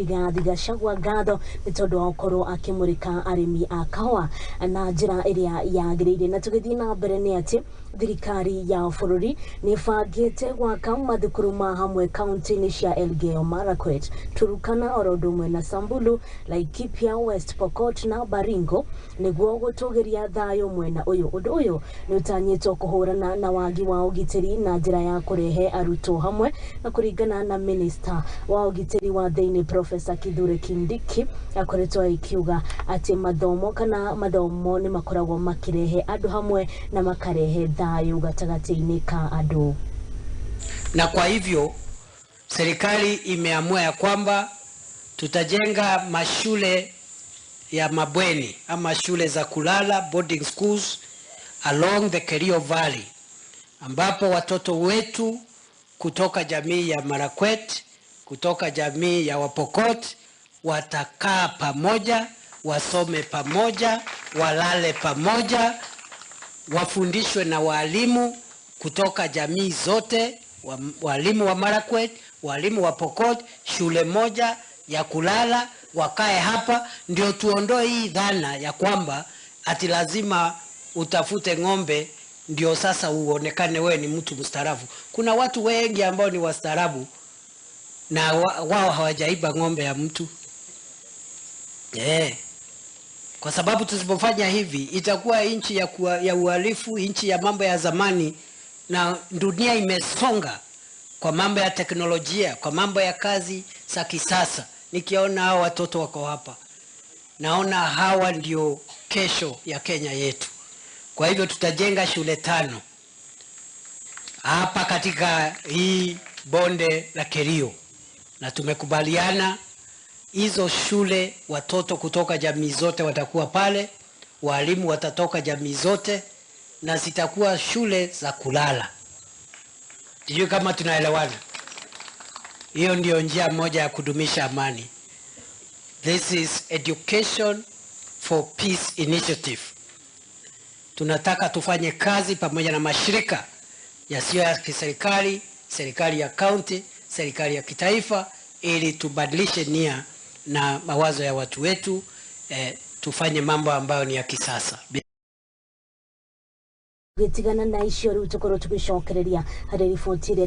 Rigathi Gachagua ngatho nĩ tondũ wa gũkorwo akĩmũrĩka arĩmi a kahũa na njĩra ĩrĩa yagĩrĩire. Na tũgĩthiĩ na mbere nĩ atĩ thirikari ya bũrũri nĩ ĩbangĩte gwaka mathukuru ma hamwe kaunti-inĩ cia Elgeyo Marakwet, Turkana oro ũndũ ũmwe na Samburu, Laikipia, West Pokot na Baringo nĩguo gũtũgĩria thayũ mwena ũyũ. Ũndũ ũyũ nĩ ũtanyĩtwo kũhũrana na wagi wa ũgitĩri na njĩra ya kũrehe arutwo hamwe. Na kũringana na minista wa ũgitĩri wa thĩinĩ, Professor Kithure Kindiki, akoretwo agĩkiuga atĩ mathomo kana mathomo nĩ makoragwo makĩrehe andũ hamwe na makarehe thayũ gatagatĩ-inĩ ka andũ. Na kwa hivyo serikali imeamua ya kwamba tutajenga mashule ya mabweni ama shule za kulala, boarding schools, along the Kerio Valley, ambapo watoto wetu kutoka jamii ya Marakwet, kutoka jamii ya Wapokot watakaa pamoja, wasome pamoja, walale pamoja, wafundishwe na walimu kutoka jamii zote, walimu wa Marakwet, walimu wa Pokot, shule moja ya kulala, wakae hapa, ndio tuondoe hii dhana ya kwamba ati lazima utafute ng'ombe ndio sasa uonekane wewe ni mtu mstaarabu. Kuna watu wengi ambao ni wastaarabu na wao hawajaiba ng'ombe ya mtu. Yeah. Kwa sababu tusipofanya hivi itakuwa nchi ya uhalifu, nchi ya mambo ya zamani, na dunia imesonga kwa mambo ya teknolojia, kwa mambo ya kazi za kisasa. Nikiona hao watoto wako hapa, naona hawa ndio kesho ya Kenya yetu. Kwa hivyo tutajenga shule tano hapa katika hii bonde la Kerio, na tumekubaliana hizo shule watoto kutoka jamii zote watakuwa pale, walimu watatoka jamii zote, na zitakuwa shule za kulala. Sijui kama tunaelewana. Hiyo ndio njia moja ya kudumisha amani. This is Education for Peace Initiative. Tunataka tufanye kazi pamoja na mashirika yasiyo ya kiserikali, serikali ya county, serikali ya kitaifa, ili tubadilishe nia na mawazo ya watu wetu, tufanye mambo ambayo ni ya kisasa. Gĩtigana na icio rĩu tũkorwo tũgĩcokereria harĩ riboti ĩrĩa